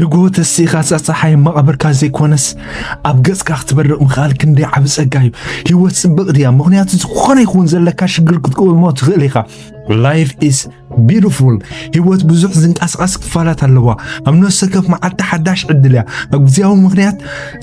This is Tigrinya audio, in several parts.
ንጎ ተሲኻ ጸሓይ መቓብርካ ዘይኮነስ ኣብ ገጽካ ክትበርቕ ምኽኣል ክንደይ ዓቢ ጸጋ እዩ። ህይወት ጽብቕ ድያ? ምኽንያቱ ዝኾነ ይኹን ዘለካ ሽግር ክትቅውሞ ትኽእል ኢኻ። Life is beautiful። ህይወት ብዙሕ ዝንቀሳቐስ ክፋላት ኣለዋ። ኣብ ነፍሲ ወከፍ መዓልቲ ሓዳሽ ዕድል እያ። ኣብ ግዜያዊ ምኽንያት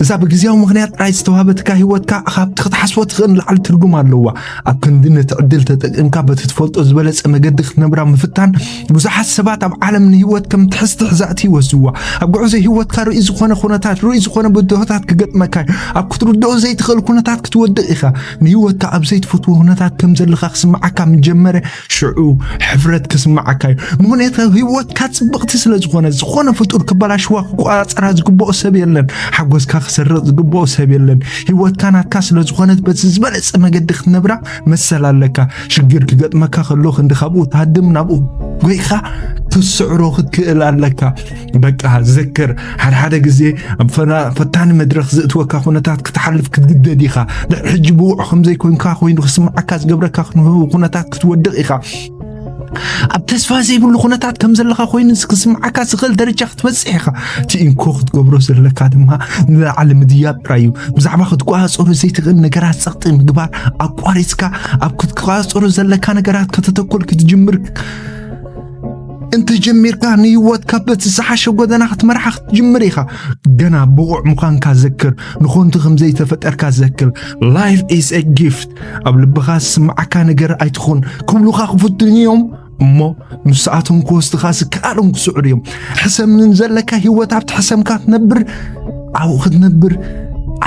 እዛ ብግዜያዊ ምኽንያት ጥራይ ዝተዋህበትካ ህይወትካ ካብቲ ክትሓስቦ ትኽእል ንላዕሊ ትርጉም ኣለዋ። ኣብ ክንዲ ነቲ ዕድል ተጠቂምካ በቲ ትፈልጦ ዝበለጸ መገዲ ክትነብራ ምፍታን ብዙሓት ሰባት ኣብ ዓለም ንህይወት ከም ትሕዝቲ ሕዛእቲ ይወስድዋ። ኣብ ጉዕዞ ህይወትካ ርእይ ዝኾነ ኩነታት ርእይ ዝኾነ ብድሆታት ክገጥመካ እዩ። ኣብ ክትርድኦ ዘይትኽእል ኩነታት ክትወድቕ ኢኻ። ንህይወትካ ኣብ ዘይትፈትዎ ኩነታት ከም ዘለኻ ክስምዓካ ምጀመረ ሽዑ ሕፍረት ክስምዓካ እዩ። ምኽንያቱ ህይወትካ ጽብቕቲ ስለ ዝኾነ ዝኾነ ፍጡር ክበላሽዋ ክቆጻጸራ ዝግብኦ ሰብ የለን። ሓጎስካ ክሰርቕ ዝግብኦ ሰብ የለን። ህይወትካ ናትካ ስለ ዝኾነት በቲ ዝበለጸ መገዲ ክትነብራ መሰል ኣለካ። ሽግር ክገጥመካ ከሎ ክንዲ ካብኡ ትሃድም ናብኡ ጎይኻ ክትስዕሮ ክትክእል ኣለካ። በቃ ዘክር፣ ሓደ ሓደ ግዜ ኣብ ፈና- ፈታኒ መድረኽ ዘእትወካ ኩነታት ክትሓልፍ ክትግደድ ኢኻ። ድሕሪ ሕጂ ብውዕ ከም ዘይኮንካ ኮይኑ ክስምዓካ ዝገብረካ ኩነታት ክትወድቕ ኢኻ። ኣብ ተስፋ ዘይብሉ ኩነታት ከም ዘለኻ ኮይኑ ክስምዓካ ዝኽእል ደረጃ ክትበጽሕ ኢኻ። እቲ እንኮ ክትገብሮ ዘለካ ድማ ንላዕሊ ምድያብ ጥራይ እዩ። ብዛዕባ ክትቆጻጸሮ ዘይትኽእል ነገራት ጸቕጢ ምግባር ኣቋሪጽካ ኣብ ክትቆጻጸሮ ዘለካ ነገራት ከተተኮር ክትጅምር እንተጀሚርካ ንህይወትካ በቲ ዝሓሸ ጎደና ክትመርሓ ክትጅምር ኢኻ። ገና ብቑዕ ምዃንካ ዘክር። ንኾንቱ ከም ዘይተፈጠርካ ዘክር። Life is a gift። ኣብ ልብኻ ዝስምዓካ ነገር ኣይትኹን ክብሉኻ ክፍትኑ እዮም እሞ ንሳቶም ክወስድኻ ዝከኣሎም ክስዕሩ እዮም። ሕሰም ዘለካ ህይወት ኣብቲ ሕሰምካ ትነብር ኣብኡ ክትነብር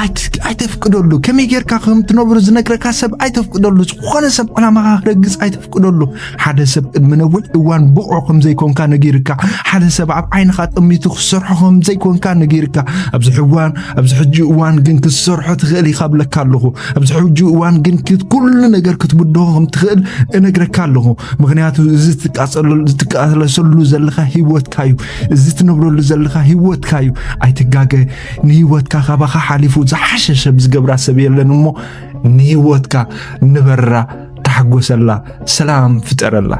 ኣይት- ኣይተፍቅደሉ። ከመይ ጌርካ ከም ትነብሩ ዝነግረካ ሰብ ኣይተፍቅደሉ። ዝኾነ ሰብ ዕላማኻ ክረግጽ ኣይተፍቅደሉ። ሓደ ሰብ ቅድሚ ነዊሕ እዋን ብቑዕ ከም ዘይኮንካ ነጊርካ፣ ሓደ ሰብ ኣብ ዓይንኻ ጠሚቱ ክሰርሖ ከም ዘይኮንካ ነጊርካ፣ ኣብዚ ሕዋን ኣብዚ ሕጂ እዋን ግን ክትሰርሖ ትኽእል ኢኻ ብለካ ኣለኹ። ኣብዚ ሕጂ እዋን ግን ክት- ኩሉ ነገር ክትብድሆ ከም ትኽእል እነግረካ ኣለኹ። ምኽንያቱ እዚ ትቃጸለሉ- ትቃለሰሉ ዘለኻ ህይወትካ እዩ። እዚ ትነብረሉ ዘለኻ ህይወትካ እዩ። ኣይትጋገ። ንህይወትካ ካባኻ ሓሊፉ ዝሓሸ ሰብ ዝገብራ ሰብ የለን እሞ ንህይወትካ ንበራ፣ ተሓጎሰላ፣ ሰላም ፍጠረላ።